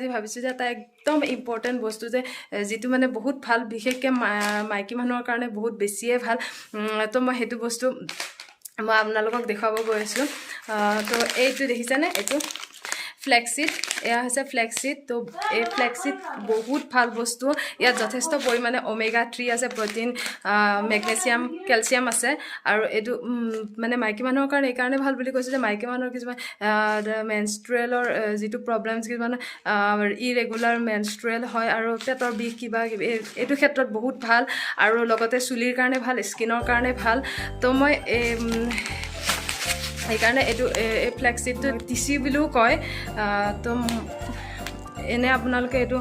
আজি ভাবিছোঁ যে এটা একদম ইম্পৰ্টেণ্ট বস্তু যে যিটো মানে বহুত ভাল, বিশেষকৈ মাইকী মানুহৰ কাৰণে বহুত বেছিয়ে ভাল। তো মই সেইটো বস্তু মই আপোনালোকক দেখুৱাব গৈ আছোঁ। তো এইটো দেখিছেনে, এইটো ফ্লেক্সিড, এয়া হৈছে ফ্লেক্সিড। তো এই ফ্লেক্সিড বহুত ভাল বস্তু। ইয়াত যথেষ্ট পৰিমাণে অমেগা 3 আছে, প্ৰ'টিন, মেগনেছিয়াম, কেলছিয়াম আছে। আৰু এইটো মানে মাইকী মানুহৰ কাৰণে এইকাৰণে ভাল বুলি কৈছোঁ যে মাইকী মানুহৰ কিছুমান মেনষ্ট্ৰুৱেলৰ যিটো প্ৰব্লেমছ, কিছুমান ইৰেগুলাৰ মেনষ্ট্ৰুৱেল হয় আৰু পেটৰ বিষ কিবা কিবি, এইটো ক্ষেত্ৰত বহুত ভাল। আৰু লগতে চুলিৰ কাৰণে ভাল, স্কিনৰ কাৰণে ভাল। তো মই এই সেইকাৰণে এইটো এই ফ্লেক্সিডটো টিচি বুলিও কয়। তো এনে আপোনালোকে এইটো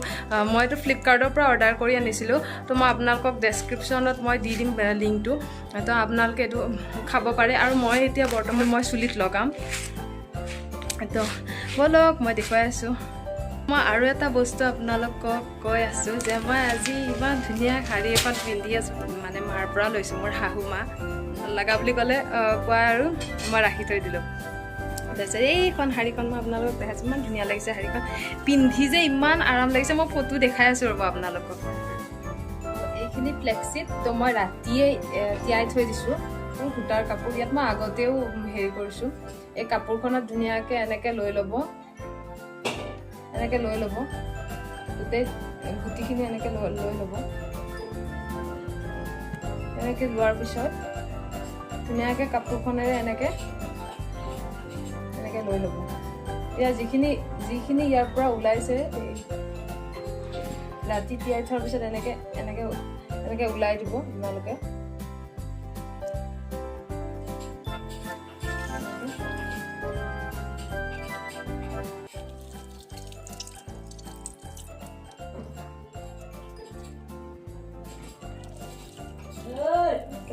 মই এইটো ফ্লিপকাৰ্টৰ পৰা অৰ্ডাৰ কৰি আনিছিলোঁ। তো মই আপোনালোকক ডেছক্ৰিপশ্যনত মই দি দিম লিংকটো। তো আপোনালোকে এইটো খাব পাৰে। আৰু মই এতিয়া বৰ্তমান মই চুলিত লগাম। তো ব'লক, মই দেখুৱাই আছোঁ। মই আৰু এটা বস্তু আপোনালোকক কৈ আছোঁ যে মই আজি ইমান ধুনীয়া শাৰী এখন পিন্ধি আছোঁ, মানে মাৰ পৰা লৈছোঁ, মোৰ শাহু মা লগা বুলি ক'লে কোৱা আৰু মই ৰাখি থৈ দিলোঁ। তাৰপিছত এইখন শাৰীখন মই আপোনালোকক দেখাইছোঁ, ইমান ধুনীয়া লাগিছে শাৰীখন পিন্ধি যে ইমান আৰাম লাগিছে। মই ফটো দেখাই আছোঁ, ৰ'ব আপোনালোকক। এইখিনি ফ্লেক্সিড, তো মই ৰাতিয়ে তিয়াই থৈ দিছোঁ। সূতাৰ কাপোৰ, ইয়াত মই আগতেও হেৰি কৰিছোঁ। এই কাপোৰখনত ধুনীয়াকৈ এনেকৈ লৈ ল'ব, এনেকৈ লৈ ল'ব, গোটেই গুটিখিনি এনেকৈ লৈ ল'ব। এনেকৈ লোৱাৰ পিছত ধুনীয়াকৈ কাপোৰখনেৰে এনেকৈ এনেকৈ লৈ ল'ব। ইয়াৰ যিখিনি যিখিনি ইয়াৰ পৰা ওলাইছে, এই ৰাতি তিয়াই থোৱাৰ পিছত এনেকৈ এনেকৈ এনেকৈ ওলাই দিব আপোনালোকে।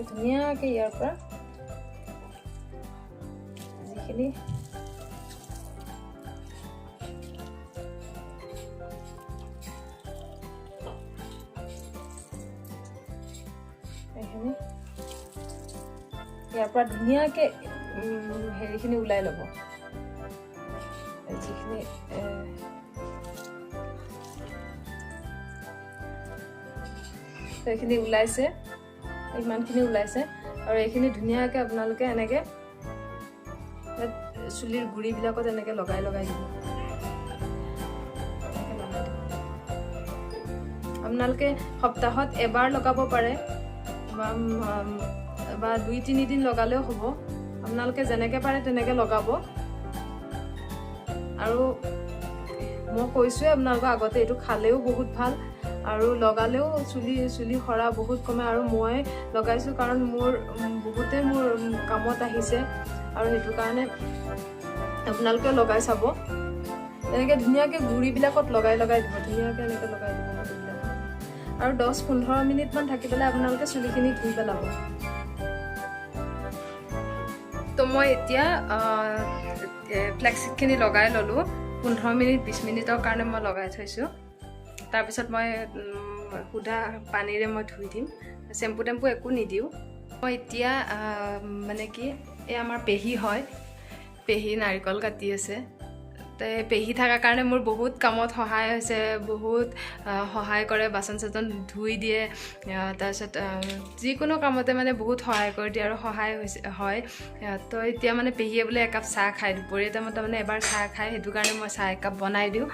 ধুনীয়াকৈ ইয়াৰ পৰা যিখিনি এইখিনি ইয়াৰ পৰা ধুনীয়াকৈ হেৰিখিনি ওলাই ল'ব, যিখিনি সেইখিনি ওলাইছে, ইমানখিনি ওলাইছে। আৰু এইখিনি ধুনীয়াকৈ আপোনালোকে এনেকৈ চুলিৰ গুৰিবিলাকত এনেকৈ লগাই লগাই দিব, এনেকৈ লগাই দিব। আপোনালোকে সপ্তাহত এবাৰ লগাব পাৰে বা 2-3 দিন লগালেও হ'ব। আপোনালোকে যেনেকৈ পাৰে তেনেকৈ লগাব। আৰু মই কৈছোঁৱে আপোনালোকক আগতে, এইটো খালেও বহুত ভাল আৰু লগালেও চুলি সৰা বহুত কমে। আৰু মই লগাইছোঁ কাৰণ মোৰ বহুতে মোৰ কামত আহিছে আৰু সেইটো কাৰণে আপোনালোকেও লগাই চাব। এনেকৈ ধুনীয়াকৈ গুৰিবিলাকত লগাই লগাই দিব, ধুনীয়াকৈ এনেকৈ লগাই দিব গুৰিবিলাকত। আৰু 10-15 মিনিটমান থাকি পেলাই আপোনালোকে চুলিখিনি ধুই পেলাব। তো মই এতিয়া ফ্লেক্সিডখিনি লগাই ল'লোঁ। 15 মিনিট 20 মিনিটৰ কাৰণে মই লগাই থৈছোঁ। তাৰপিছত মই সুদা পানীৰে মই ধুই দিম, চেম্পু টেম্পু একো নিদিওঁ মই এতিয়া। মানে কি, এই আমাৰ পেহী হয়, পেহী নাৰিকল কাটি আছে। তে পেহী থকাৰ কাৰণে মোৰ বহুত কামত সহায় হৈছে, বহুত সহায় কৰে, বাচন চাচন ধুই দিয়ে, তাৰপিছত যিকোনো কামতে মানে বহুত সহায় কৰি দিয়ে আৰু সহায় হৈছে হয়। তো এতিয়া মানে পেহীয়ে বোলে একাপ চাহ খায় দুপৰীয়া টাইমত, তাৰমানে এবাৰ চাহ খায়, সেইটো কাৰণে মই চাহ একাপ বনাই দিওঁ।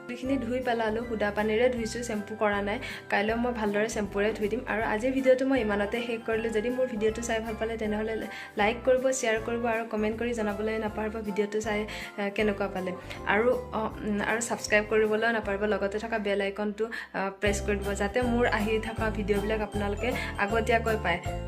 চুলিখিনি ধুই পেলালোঁ, সুদা পানীৰে ধুইছোঁ, চেম্পু কৰা নাই। কাইলৈ মই ভালদৰে চেম্পুৰে ধুই দিম। আৰু আজিৰ ভিডিঅ'টো মই ইমানতে শেষ কৰিলোঁ। যদি মোৰ ভিডিঅ'টো চাই ভাল পালে, তেনেহ'লে লাইক কৰিব, শ্বেয়াৰ কৰিব আৰু কমেণ্ট কৰি জনাবলৈ নাপাহৰিব ভিডিঅ'টো চাই কেনেকুৱা পালে। আৰু ছাবস্ক্ৰাইব কৰিবলৈও নাপাহৰিব, লগতে থকা বেল আইকনটো প্ৰেছ কৰি দিব, যাতে মোৰ আহি থকা ভিডিঅ'বিলাক আপোনালোকে আগতীয়াকৈ পায়।